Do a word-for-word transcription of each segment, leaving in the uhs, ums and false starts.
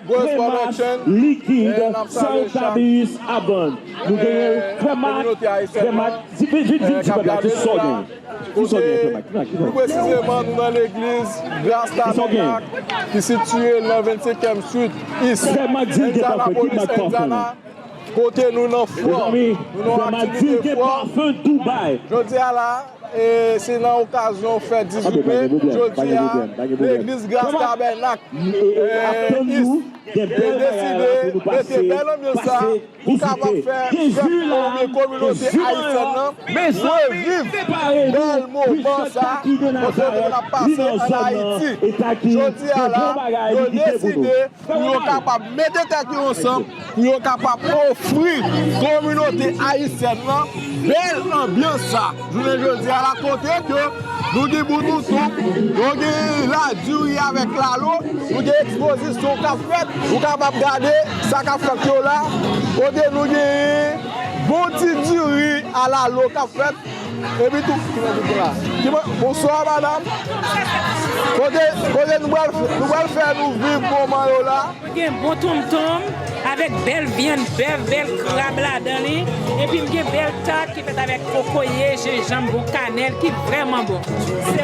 Grace Production. Likid, Sèl Tabius Aband. Nou genyen Frè Mak, Frè Mak, di, vit, vit, vit, di Frè Mak, ki sa w genyen? Ki sa w genyen, Frè Mak? Ki sa w genyen? Pli presizeman, nou nan legliz Gras Tabènak, ki sitiye nan vennsenkyèm Street East, Indianapolis, Indiana. Kote nou nan Fò, nou nan aktivite Fò. Jodi a la, e, se nan okazyon fèt dizuit me, jodi a, legliz Gras Tabènak, e, East, e, deside mete bèl anbyans sa pou kapab fè, fè kominote ayisyèn nan reviv bèl moman sa, kote nou konn ap pase ann Ayiti. Jodi a la, yo deside pou yo kapab mete tèt yo ansanm, pou yo kapab ofri kominote ayisyèn nan bèl anbyans sa. Jounen jodi a la, kote ke nou gen boutoutou, nou gen ladiri avèk lalo, nou gen ekspozisyon k ap fèt, ou kapab gade sa k ap fèt yo la, kote nou gen bon ti diri a lalo k ap fèt, epi tou, ki mwen di la? Ki mwen, bonswa, madanm. Kote, kote nou pral, nou pral fè nou viv moman yo la? Mwen gen bon tonmtonm avèk bèl vyann bèf, bèl krab ladan li. Epi m gen bèl tat ki fèt avèk kokoye, jenjanm, bon kanèl ki vrèman bon.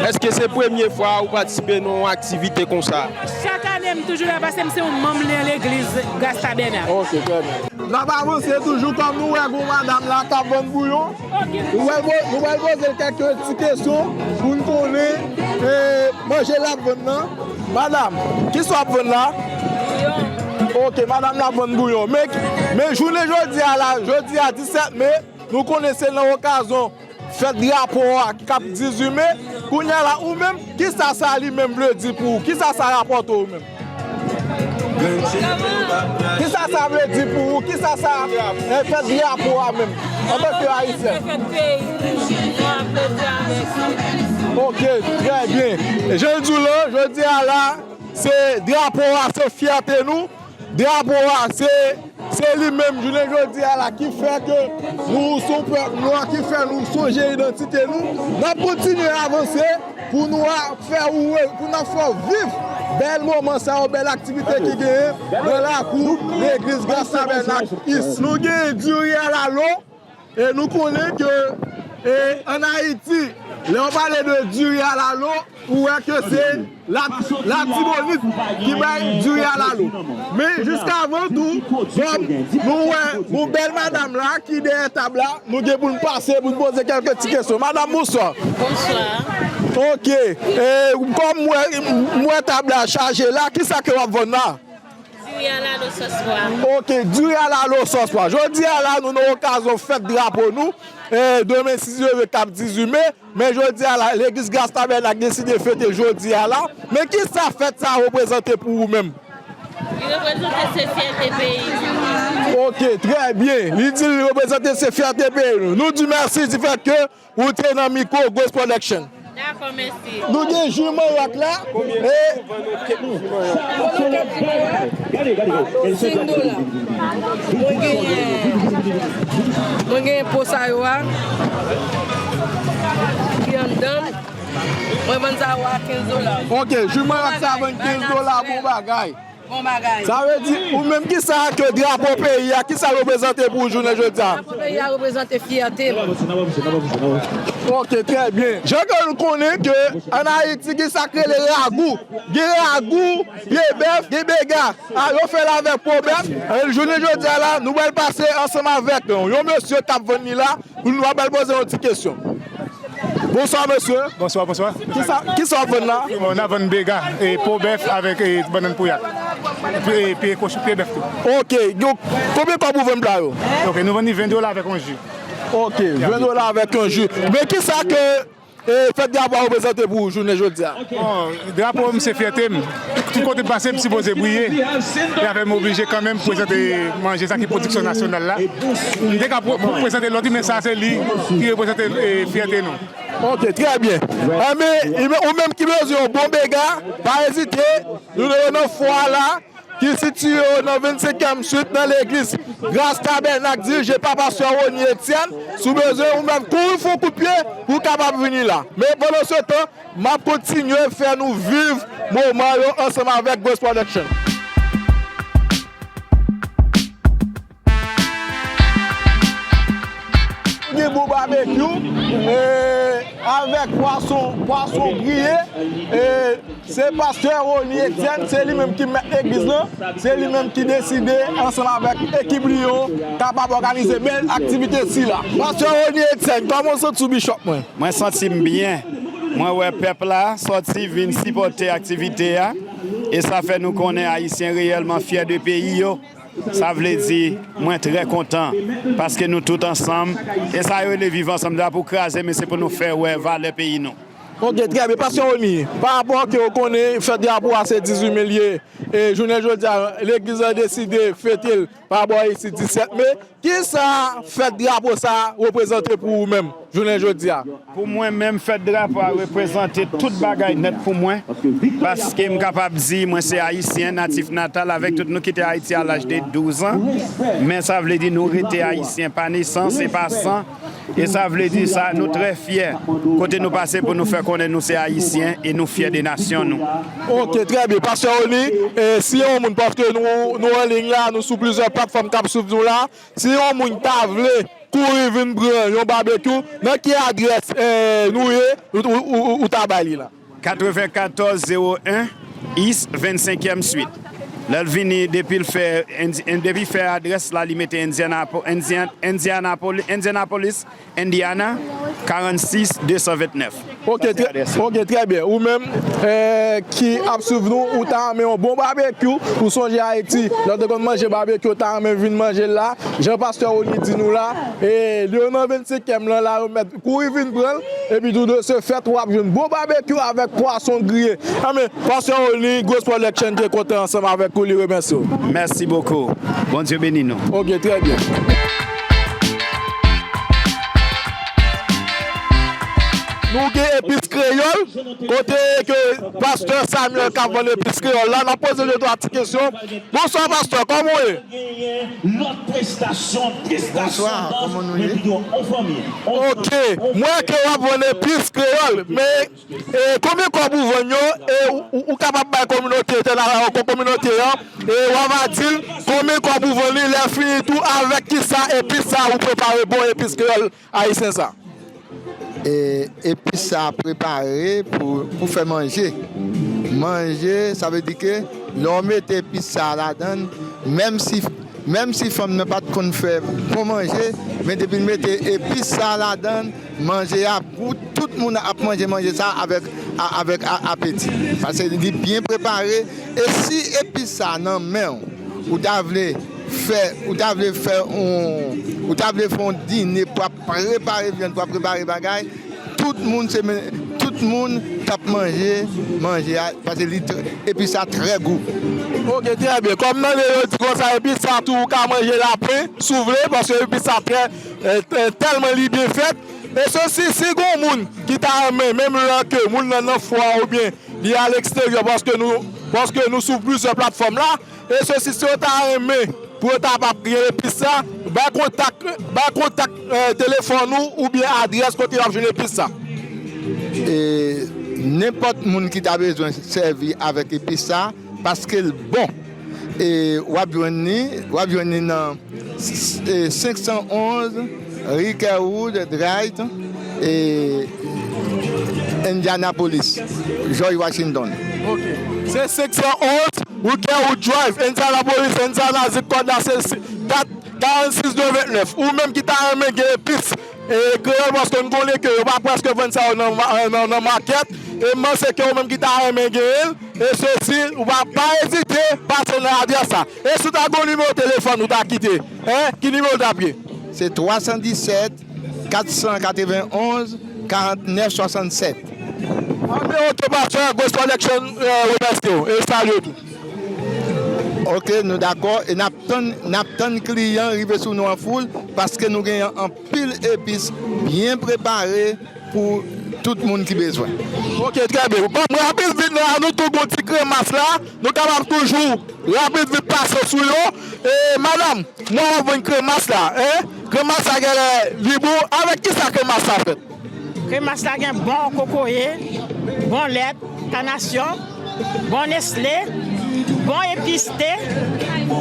Èske se premye fwa ou patisipe nan yon aktivite konsa? Chak ane m toujou la paske m se yon manm nan legliz Gras Tabènak. Ok, trè byen. N ap avanse toujou, kòm nou wè gon madanm la k ap vann bouyon. Nou pral po-, nou pral poze l kèk ti kesyon pou n konnen, e, manje l ap vann nan. Madanm, kisa w ap vann la? Bouyon. Ok, madanm la ap vann bouyon. Men, men jounen jodi a la, jodi a disèt me, nou konnen se nan okazyon fèt drapo a ki k ap dizuit me. Kounye a la, ou menm, kisa sa li menm vle di pou ou? Kisa sa rapòte ou menm? Kisa sa vle di pou ou? Kisa sa, e, fèt drapo a menm, antanke Ayisyen? Se fèt peyi nou, nou ap plede avèk li. Ok, trè byen. Jan l di w lan, jodi a la, se drapo a, se fyète nou. Drapo a, se, se li menm, jounen jodi a la, ki fè ke nou se yon pèp nwa, ki fè nou sonje idantite nou. N ap kontinye avanse pou nou a fè ou, pou n ap fè w viv bèl moman sa yo, bèl aktivite ki genyen nan lakou legliz Gras Tabènak East. Nou gen diri a lalo, e nou konnen ke, e, ann Ayiti, lè w pale de diri a lalo, ou wè ke se la, Latibonit ki bay diri a lalo. Men jiskavan tou, kòm nou wè yon bèl madanm la ki dèyè tab la, nou gen pou n pase, pou n poze kèlke ti kesyon. Madanm, bonswa. Bonswa. Ok. E, kòm m wè, m wè tab la chaje la, kisa ke w ap vann la? Diri a lalo sòs pwa. Ok, diri a lalo sòs pwa. Jodi a la, nou nan okazyon fèt drapo nou. E, demen, si Dye vle, k ap dizuit me. Men jodi a la, legliz Gras Tabènak deside fete jodi a la. Men kisa fèt sa reprezante pou ou menm? Li reprezante se fyète peyi nou. Ok, trè byen. Li di li reprezante se fyète peyi nou. Nou di mèsi di fèt ke ou te nan mikwo Grace Production. Dakò, mèsi. Nou gen ji manyòk la. E senk dola. Mwen genyen, mwen genyen po sa yo a ki anndan. Mwen vann sa yo a kenz dola. Ok, ji manyòk sa vann kenz dola, bon bagay. Bon bagay. Sa vle di, ou menm, kisa ke drapo peyi a, kisa l reprezante pou ou jounen jodi a? Drapo peyi a reprezante fyète m. Ok, trè byen. Jan ke nou konnen ke ann Ayiti, gen sa k rele ragou. Gen ragou, pye bèf, gen bega. A, yo fè l avèk po bèf. E, jounen jodi a la, nou pral pase ansanm avèk yon mesye k ap vann li la, pou nou pral poze yon ti kesyon. Bonswa, mesye. Bonswa, bonswa. Kisa, kisa w ap vann la? Bon, n ap vann bega, e, po bèf avèk, e, bannann pouyak. Epi, e, pye kochon, pye bèf tou. Ok, yo, konbyen kòb ou vann pla yo? Ok, nou vann li ven dola avèk yon ji. Ok, ven dola avèk yon ji. Men kisa ke, e, fèt drapo a reprezante pou ou jounen jodi a? Bon, drapo m se fyète m. Tout kote m pase, m sipoze briye. E afè m oblije kanmenm prezante manje sa ki pwodiksyon nasyonal la. M te ka pre-, pre-, prezante lòt, men sa se li ki reprezante, e, fyète nou. Ok, trè byen. Enben, ou menm ki bezwen yon bon bega, pa ezite, nou nan fwa la, ki sitiye nan vennsenkyèm Street nan legliz Gras Tabènak dirije pa pastè Rony Etienne. Si w bezwen, ou menm kouri fè yon kout pye pou w kapab vini la. Men pandan se tan, m ap kontinye fè nou viv moman yo ansanm avèk Grace Production. Bon babekyou, e, avèk pwason, pwason griye, e, se pastè Rony Etienne, se li menm ki mèt legliz lan, se li menm ki deside, ansanm avèk ekip li yo, kapab òganize bèl aktivite sila. Pastè Rony Etienne, kòman w santi w, bishop mwen? Mwen santi m byen. Mwen wè pèp la sòti vin sipòte aktivite a, e sa fè nou konnen Ayisyen reyèlman fyè de peyi yo. Sa vle di, mwen trè kontan, paske nou tout ansanm, e sa yo rele viv ansanm, drapo kraze, men se pou nou fè wè valè peyi nou. Ok, trè byen. Pastè Rony, pa rapò ke w konnen fèt drapo a se dizuit me l ye, e jounen jodi a, legliz lan deside fete l pa bò isit disèt me, kisa fèt drapo sa reprezante pou ou menm, jounen jodi a? Pou mwen menm, fèt drapo a reprezante tout bagay nèt pou mwen, paske m kapab di mwen se Ayisyen natif natal, avèk tout nou kite Ayiti a laj de douz an, men sa vle di nou rete Ayisyen pa nesans e pa san, e sa vle di sa, nou trè fyè kote nou pase pou nou fè konnen nou se Ayisyen e nou fyè de nasyon nou. Ok, trè byen. Pastè Rony, e, si yon moun, paske nou, nou an liy la, nou sou plizyè platfòm k ap swiv nou la, si yon moun ta vle kouri vin pran yon babekyou, nan ki adrès, e, nou ye, ou, ou, ou, ou ta bay li la? Katrevenkatòz zewo en East vennsenkyèm Street. Lè l vini, depi l fè, Indi-, depi fè adrès la, li mete Indianapo-, Indian-, Indianapolis, Indianapolis, Indiana, karannsis de san ventnèf. Ok, trè, ok, trè byen. Ou menm, e, ki ap swiv nou, ou ta renmen yon bon babekyou, ou sonje Ayiti, lè w te konn manje babekyou, ou ta renmen vin manje l la, jan pastè Rony di nou la, e, li yo nan vennsenkyèm lan la, yo mèt kouri vin pran l, epi tou de se fèt, w ap jwenn bon babekyou avèk pwason griye. Anben, pastè Rony, Grace Production te kontan ansanm avèk ou, li remèsye w. Merci beaucoup. Bondye beni nou. Ok, trè byen. Nou gen epis kreyòl, kote ke pastè Samuel k ap vann epis kreyòl la, n ap poze de twa ti kesyon. Bonswa, pastè, kòman w ye? Bonswa, kòman nou ye? Ok, m wè ke w ap vann epis kreyòl, men, e, konbyen kòb ou vann yo, e ou, ou, ou kapab bay kominote entèna-, ko-, kominote an, e w a va di l konbyen kòb ou vann li, lè fini tou, avèk kisa epis sa ou prepare bon epis kreyòl ayisyen sa? E, epis sa prepare pou, pou fè manje. Manje, sa vle di ke lè w mete epis sa ladan, menm si, menm si fanm nan pa t konn fè bon manje, men depi l mete epis sa ladan, manje a gou, tout moun ap manje manje sa avèk, a, avèk a, apeti. Paske li byen prepare, e si epis sa nan men w, ou ta vle fè, ou ta vle fè yon, ou ta vle fè yon dine pou ap prepare vyann, pou ap prepare bagay, tout moun se men, tout moun t ap manje manje a, paske li tr-, epis sa trè gou. Ok, trè byen. Kòm nan yo di konsa, epis sa tou ou ka manje l apre, si w vle, paske epis sa trè, e, e, tèlman li byen fèt. E se si, si gon moun ki ta renmen, menm lè ke moun nan nan fwa oubyen li aleksteryè, paske nou, paske nou sou plizyè platfòm la, e se si, si yo ta renmen pou yo ta kapab gen epis sa, bay kontak, bay kontak, e, telefòn ou oubyen adrès kote y ap jwenn epis sa. E nenpòt moun ki ta bezwen sèvi avèk epis sa, paske l bon. E w ap jwenn li, w ap jwenn li nan s-, s-, e, senk san onz Ricklewood Drive, e, Indianapolis, George Washington. Ok. Se senk san onz Ricklewood Drive, Indianapolis, Indiana, zip kòd la se kat karannsis de ventnèf. Ou menm ki ta renmen gen epis, e, kreyòl, paske n konnen ke yo pa prèske vann sa yo nan ma-, nan, nan makèt. E m panse ke ou menm ki ta renmen genyen l, e se si, ou pa, pa ezite, pase nan adrès sa. E si w ta gen yon nimewo telefòn ou ta kite, en, ki nimewo l t ap ye? Se twa san disèt, kat san katrevenonz, karantnèf swasannsèt. Anben, ok, pastè, Grace Production, e, remèsye w e salye w tou. Ok, nou dakò, e n ap tann, n ap tann kliyan rive sou nou an foul, paske nou genyen anpil epis byen prepare pou tout moun ki bezwen. Ok, trè byen. Bon, rapid vit la, nou tou gon ti kremas la, nou kapab toujou rapid vit pase sou yo. E, madanm, mwen w ap vann kremas la, en? Kremas la genlè li bon. Avèk kisa kremas la fèt? Kremas la gen bon kokoye, bon lèt kanasyon, bon Nestlé, bon epis te,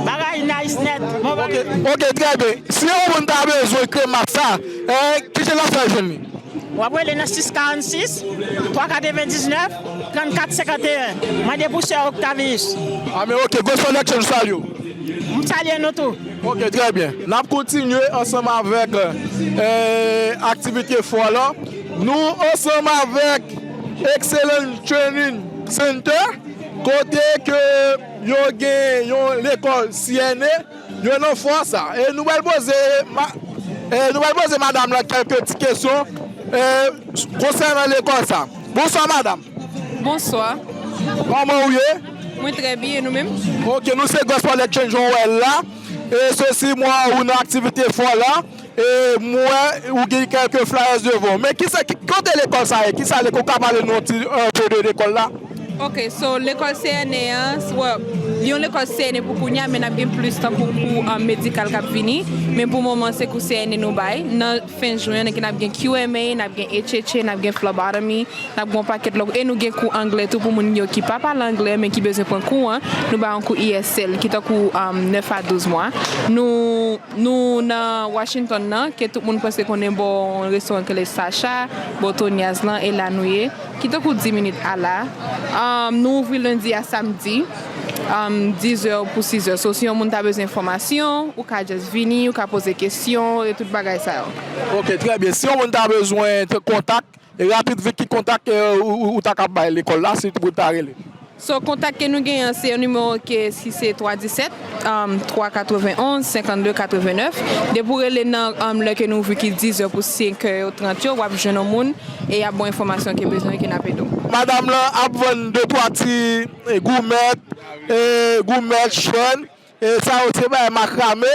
Bagay nice nèt. Bon Ok, bagay. Ok, trè byen. Si yon moun ta bezwen kremas sa, eh, ki jan l ap fè jwenn li? W ap rele nan sis karannsis, twa katrevendiznèf, trannkat senkanteyen. Mande pou sè Octavius. Ah, men ok, Gospel Action, nou salye w. M salye nou tou. Ok, trè byen. N ap kontinye ansanm avèk eh, aktivite fò la. Nou ansanm avèk Excellent Training Center, kote ke yo gen yon lekòl C N A, yo nan fò sa. E nou pral poze, ma- eh, nou pral poze madanm lan kèlke ti kesyon eh, konsènan lekòl sa. Bonswa, madanm. Bonswa. Kòman ou ye? Mwen trè byen, nou menm? Ok, nou se Gospel Exchange, jan w wè l la. E sesi mwa ou nan aktivite fò la. E m wè ou gen kèlke flyers devan w. Men kisa, ki- kote lekòl sa ye? Kisa lekòl, ou ka pale nou yon ti un peu de lekòl la? Ok, so lekòl C N A an, s- well, li yon lekòl C N A pou kounye a, men n ap gen plis tankou kou um, medikal k ap vini. Men pou moman, se kou C N A nou bay. Nan fen jen an, n ap gen Q M A, n ap gen H H A, n ap gen phlebotomy, n ap gen yon pakèt lòt. E nou gen kou anglè tou pou moun yo ki pa pale anglè, men ki bezwen pran kou an. Nou bay yon kou E S L, ki tankou um, nèf a douz mwa. Nou, nou nan Washington nan, ke tout moun prèske konnen bò yon restoran ki rele Sacha, bò Tonyaz lan, e la nou ye. Ki tankou dis minit a la. Um, nou ouvri lendi a samdi, um, dis è pou sis è. So, si yon moun ta bezwen enfòmasyon, ou ka just vini, ou ka poze kesyon, e tout bagay sa yo. Ok, trè byen. Si yon moun ta bezwen te kontak, e rapid vit, ki kontak eh, ou, ou, ou ta kab bay lekòl la, si pou ta rele? So, kontak ke nou genyen, se yon nimewo ke si se twa disèt, um, twa katrevenonz, senkannde katrevennèf. Depi w rele nan um, lè ke nou ouvri ki dis è pou senk è trant yo, w ap jwenn yon moun e y ap ba w enfòmasyon ke bezwen ke n ap ede w. Madanm lan ap vann de twa ti eh, goumèt, eh, goumèt, chèn, e sa yo se bagay makrame.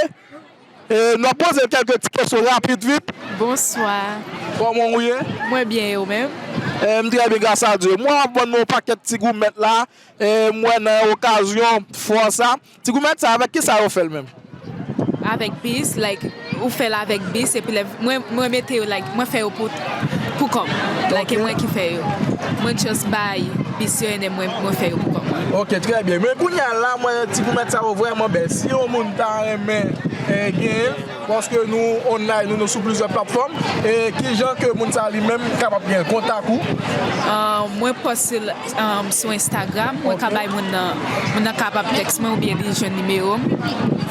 E nou ap poze l kèlke ti kesyon rapid vit. Bonswa. Kòman ou ye? Mwen byen, e ou menm? Eh, m trè byen, gras a Dye. Mwen ap vann yon pakèt ti goumèt la. Eh, m wè nan okazyon fò sa. Ti goumèt sa, avèk ki sa yo fè l menm? Avèk bis, like, ou fè l avèk bis, epi lè, mwen, mwen mete yo, like, mwen fè yo pou, pou kò m. Like, e mwen ki fè yo. Mwen just bay bis yo, and then mwen, mwen fè yo pou kò m. Ok, trè byen. Men kounye a la, mwen, ti goumèt sa yo vrèman bèl. Si yon moun ta renmen eh, genyen l, paske nou online, nou, nou sou plizyè platfòm, e ki jan ke moun sa li menm kapab gen kontak ou? Ah, mwen poste l um, sou Instagram, mwen ka bay moun nan, moun nan kapab tèks mwen oubyen li jwenn nimewo m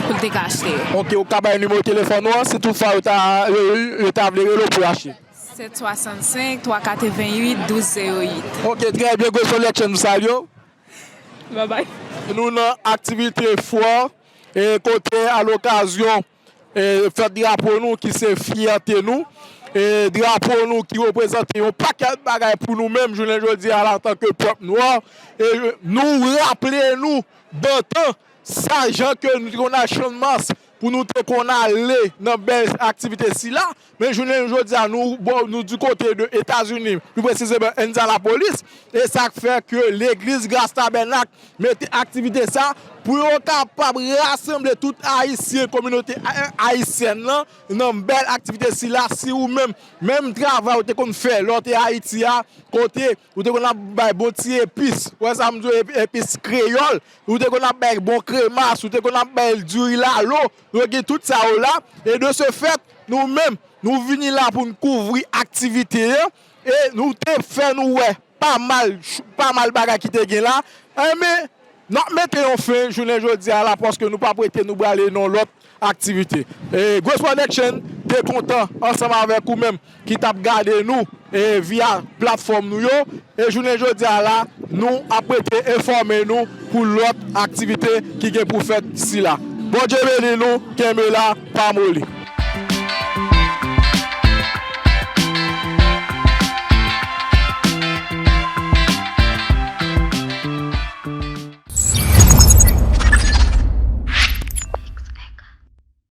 pou l te ka achte yo. Ok, ou ka bay nimewo telefòn ou an, si toutfwa yo ta, yo, yo ta vle rele w pou achte. Sèt swasannsenk, twa katrevenn uit, douz zewo uit. Ok, trè byen, Gospel Action, nou salye w. Bye bye. Nou nan aktivite fò e kote a lokazyon e fèt drapo nou ki se fyète nou, e drapo nou ki reprezante yon pakèt bagay pou nou menm jounen jodi a la antanke pèp nwa. E nou raple nou dantan sa jan ke nou te konn al Channmas pou nou te konn ale nan bèl aktivite sila. Men jounen jodi a nou, bon, nou di kote de Etazini, pi presizeman Indianapolis, e sa k fè ke legliz Gras Tabènak mete aktivite sa pou yo kapab rasanble tout Ayisyen, kominote a- ayisyèn nan, nan bèl aktivite sila. Si ou menm, menm travay ou te konn fè lè w te Ayiti a, kote ou te konn ap bay bon ti epis, wè sa m di w, epi- epis kreyòl, ou te konn ap bay bon kremas, ou te konn ap bay diri lalo, yo gen tout sa yo la. E de ce fait, nou menm, nou vini la pou n kouvri aktivite an, e nou te fè nou wè pa mal, pa mal bagay ki te gen la. Enben, n ap mete yon fen jounen jodi a la, paske nou p ap rete, nou prale nan lòt aktivite. E Grace Production te kontan ansanm avèk ou menm ki t ap gade nou e via platfòm nou yo. E jounen jodi a la, nou ap rete enfòme nou pou lòt aktivite ki gen pou fèt sila. Bondye beni nou, kenbe la, pa moli.